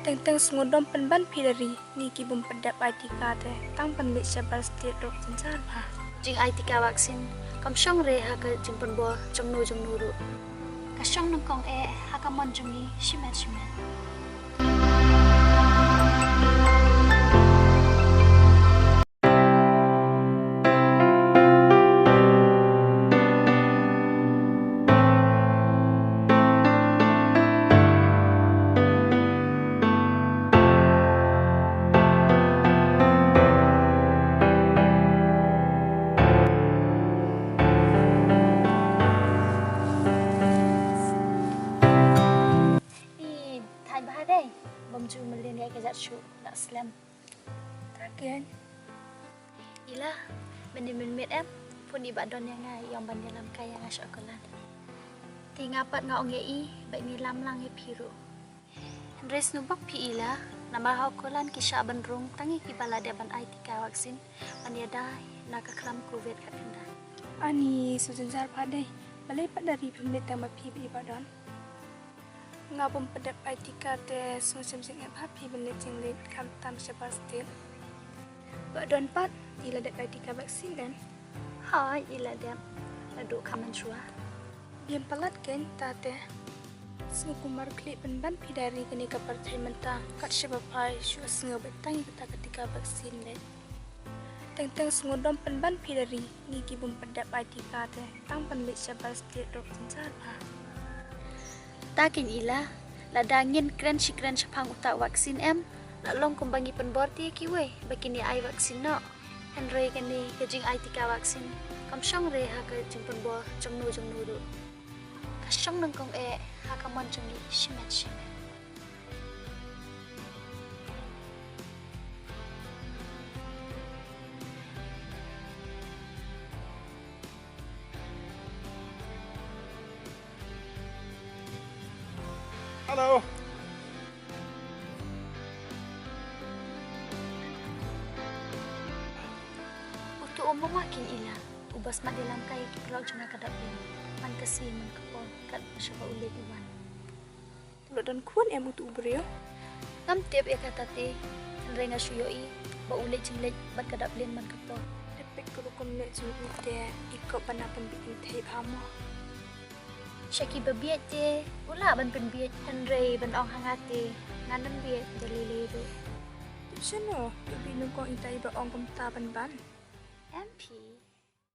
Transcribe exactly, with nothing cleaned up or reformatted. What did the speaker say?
Teng teng sngewdom pynban phi da ri, ngi ki bym pat dep ai tika te tang pynbeit shabar state ruh jynjar bha. Jing ai tika vaccine kam shong re ha ka jingpynbor jongno jongno ruh. Ka shong nyngkong eh ha ka mon jong ngi shimet shimet. I thai bha dei, bym ju mlien ïa ka jait shuh, la slem. Ta ken. Ila, mynne mynmiet em, phone i Bah Don ïa nga, i ong ban ïalam kai ïa nga sha Kulan. Te nga pat nga ong ïa i, ba ngi lam lang ïa phi ruh. Hynrei sngewbha phi Ila, namar ha Kulan ki shah ban rung tang ïa kiba la dep ban ai tika vaccine ban ïada na ka khlam covid khatkhyndai. Ani, sngewjynjar bha dei, balei pat da ri phim leit tang ma phi bad i Bah Don? Nga bym pat dep ai tika te sngewsih jingeh bha phi ban leit jingleit khamtam shabar state. Bah Don pat i la dep ai tika vaccine em? Hooid, i la dep. La duh kham mynshuwa. Bym palat kein ta te. Sngewkumar khlieh pynban phi da ri kane ka pyrthei mynta, kat shaba phai shu sngew beit tang ïa kata ka tika vaccine leit. Teng teng sngewdom pynban phi da ri, ngi ki bym pat dep ai tika te tang pynbeit shabar state ruh jynjar bha. Ta kein Ila, lada ngin kren shi kren shaphang uta vaccine em, la long kumba ngi pynbor te ïa kiwei ba kin ïa ai vaccine noh. Hynrei kane ka jing ai tika vaccine kam shong re ha ka jingpynbor jongno jongno ruh. Ka shong nyngkong eh ha ka mon jong ngi shimet shimet. Hello. Utu u mama kein Ila, uba smat ïalam kai ïa ki paralok jong nga ka dap lin man ka sngi man ka por, katba shaba u leit u wan. U la don khun em utu u briew? Ngam tip ïa kata te, hynrei nga shu ïohi ba u leit jingleit bad ka dap lin man ka por. Te peit ka rukom leit jong u te, i kop ban nang pynbieit kynthei bha mo. Sha kiba bieit te u lah ban pynbieit, hynrei ban ong ha nga te ngan ym bieit da lei lei ruh. Te shano, ïoh bieit nyngkong ita iba ong kumta ban ban? Em phi.